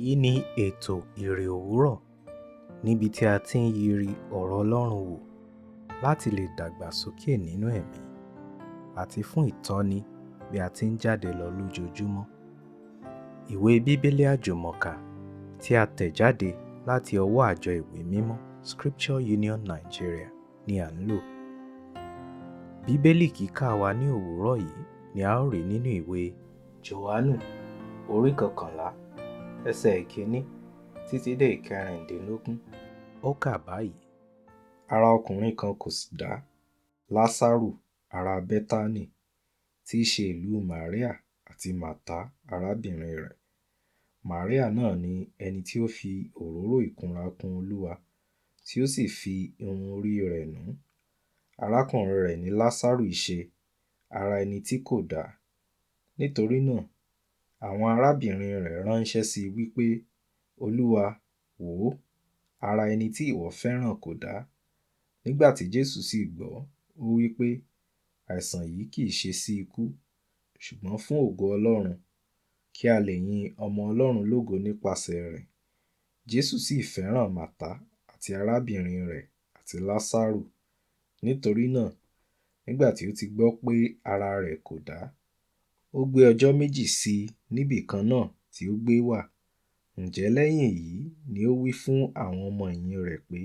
Èyí ni ètò Ìrè Òwúrọ̀ níbi tí a ti ń yiri ọ̀rọ̀ Ọlọ́run wò láti lè dàgbàsókè nínú ẹ̀mí àti fún ìtọ́ni bí a ti ń jáde lọ lójoojúmọ́. Ìwé Bíbélì Àjùmọ̀kà tí a tẹ̀ jáde láti ọwọ́ àjọ ìwé mímọ́ Scripture Union Nigeria ni à ń lò. Bíbélì kíkà wa ní òwúrọ̀ yìí ni a ó rí nínú ìwé Jòhánù orí 11 ẹsẹ̀ 1 títí dé 16. Ó kà báyìí. Ara ọkùnrin kan kò sì dá, Lásárù ará Bẹ́tánì, tí í ṣe ìlú Màríà àti Màtá arábìnrin rẹ̀. Màríà náà ni ẹni tí ó fi òróró ìkunra kun Olúwa, tí ó sì fi irun orí rẹ̀ nù ún. Arákùnrin rẹ̀ ní Lásárù í ṣe, ara ẹni tí kò dá. Nítorí náà, àwọn arábìnrin rẹ̀ ránṣẹ́ sí i wípé, Olúwa, wò ó, ara ẹni tí ìwọ fẹ́ràn kò dá. Nígbà tí Jésù sì gbọ́, ó wí pé, àìsàn yìí kì í ṣe sí ikú, ṣùgbọ́n fún ògo Ọlọ́run, kí a lè yin ọmọ Ọlọ́run lógo nípasẹ̀ rẹ̀. Jésù sì fẹ́ràn Màtá àti arábìnrin rẹ̀ àti Lásárù. Nítorí náà, nígbà tí ó ti gbọ́ pé ara rẹ̀ kò dá, ó gbé ọjọ́ méjì sí i níbì kan náà tí ó gbé wà. Ǹjẹ́ lẹ́yìn èyí ni ó wí fún àwọn ọmọ ẹ̀yìn rẹ̀ pé,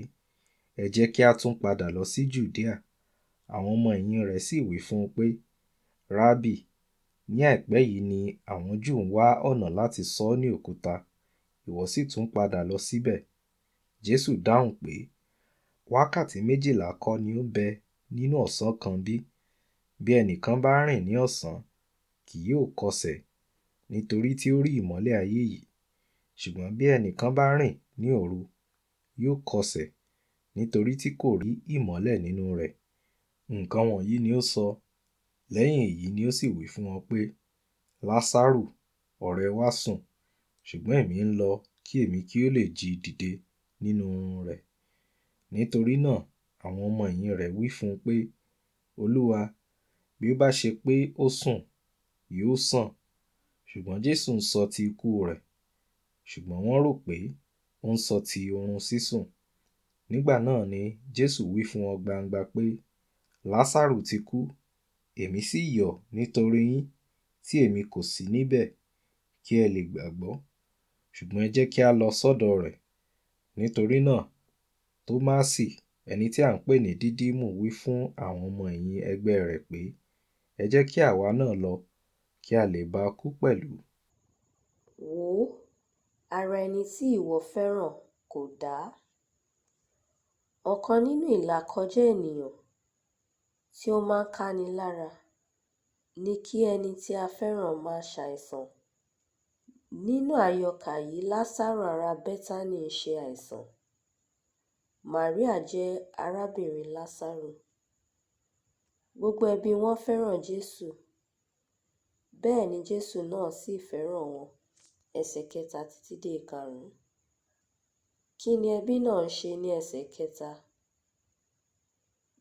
ẹ jẹ́ kí a tún padà lọ sí Jùdíà. Àwọn ọmọ ẹ̀yìn rẹ̀ sì wí fún un pé, Rábì, ní àìpẹ́ yìí ni àwọn Júù ń wá ọ̀nà láti sọ ọ́ ní òkúta, ìwọ sì tún padà lọ síbẹ̀. Jésù dáhùn pé, wákàtí 12 kọ́ ni ó ń bẹ nínú ọ̀sán kan bí? Bí ẹnìkan bá rìn ní ọ̀sán, kì yóò kọsẹ̀, nítorí tí ó rí ìmọ́lẹ̀ ayé yìí. Ṣùgbọ́n bí ẹnìkan bá rìn ní òru, yóò kọsẹ̀, nítorí tí kò rí ìmọ́lẹ̀ nínú rẹ̀. Nǹkan wọ̀nyí ni ó sọ. Lẹ́yìn èyí ni ó sì wí fún wọn pé, Lásárù, ọ̀rẹ́ wa sùn, ṣùgbọ́n èmi ń lọ kí èmi kí ó lè jí dìde nínú oorun rẹ̀. Nítorí náà, àwọn ọmọ ẹ̀yìn rẹ̀ wí fún un pé, Olúwa, bí ó bá ṣe pé ó sùn, yóò sàn. Ṣùgbọ́n Jésù ń sọ ti ikú rẹ̀, ṣùgbọ́n wọ́n rò pé ó ń sọ ti oorun sísùn. Nígbà náà ni Jésù wí fún wọn gbangba pé, Lásárù ti kú, èmi sì yọ̀ nítorí yín tí èmi kò sí níbẹ̀, kí ẹ lè gbàgbọ́. Ṣùgbọ́n ẹ jẹ́ kí a lọ sọ́dọ̀ rẹ̀. Nítorí náà, Tómásì, ẹni tí à ń pè ní Dídímù wí fún àwọn ọmọ ẹ̀yìn ẹgbẹ́ rẹ̀ pé, ẹ jẹ́ kí àwa náà lọ, kí a lè bá kú pẹ̀lú. Wò ó, ara ẹni tí ìwọ fẹ́ràn kò dá. Ọ̀kan nínú ìlàkọjá ènìyàn tí ó máa ń káni lára ni kí ẹni tí a fẹ́ràn máa ṣàìsàn. Nínú àyọkà yìí, Lásárù ará Bẹ́tánì ń ṣe àìsàn. Màríà jẹ́ arábìnrin Lásárù. Gbogbo ẹbí wọn fẹ́ràn Jésù. Bẹ́ẹ̀ ni Jésù náà sì fẹ́ràn wọn. Ẹsẹ̀ 3 títí dé 5. Kí ni ẹbí náà ń ṣe ní ẹsẹ̀ 3?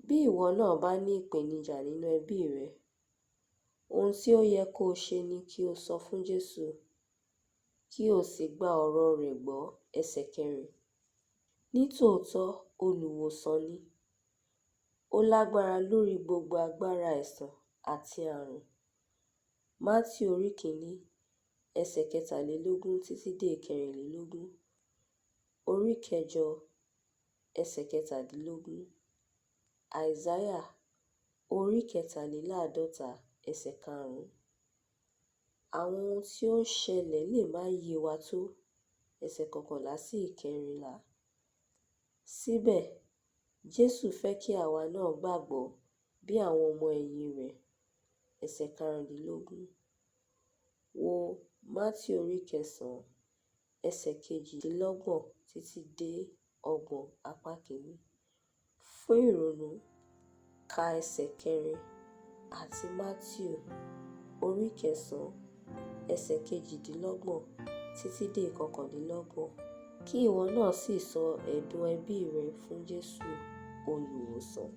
Bí ìwọ náà bá ní ìpèníjà nínú ẹbí rẹ, ohun tí ó yẹ kó ṣe ni kí o sọ fún Jésù, kí o sì gba ọ̀rọ̀ rẹ̀ gbọ́. Ẹsẹ̀ 4. Nítòótọ́ olùwòsàn ni. Ó lágbára lórí gbogbo agbára àìsàn àti àrùn. Mátíù orí 1, ẹsẹ̀ 23 títí dé 24, orí 8, ẹsẹ̀ 17, Àìsáyà orí 53, ẹsẹ̀ 5. Àwọn ohun tí ó ń ṣẹlẹ̀ lè má yé wa tó, ẹsẹ̀ 11 sí 14. Síbẹ̀, Jésù fẹ́ kí àwa náà gbàgbọ́ bí àwọn ọmọ ẹ̀yìn rẹ̀, ẹsẹ̀ 15. Wo Mátíù orí 9, ẹsẹ̀ 28 títí dé 30 apá 1. Fún ìrònú, ka ẹsẹ̀ 4 àti Mátíù orí 9, ẹsẹ̀ 28 títí dé 29, kí ìwọ náà sì sọ ẹ̀dùn ẹbí rẹ fún Jésù olùwòsàn.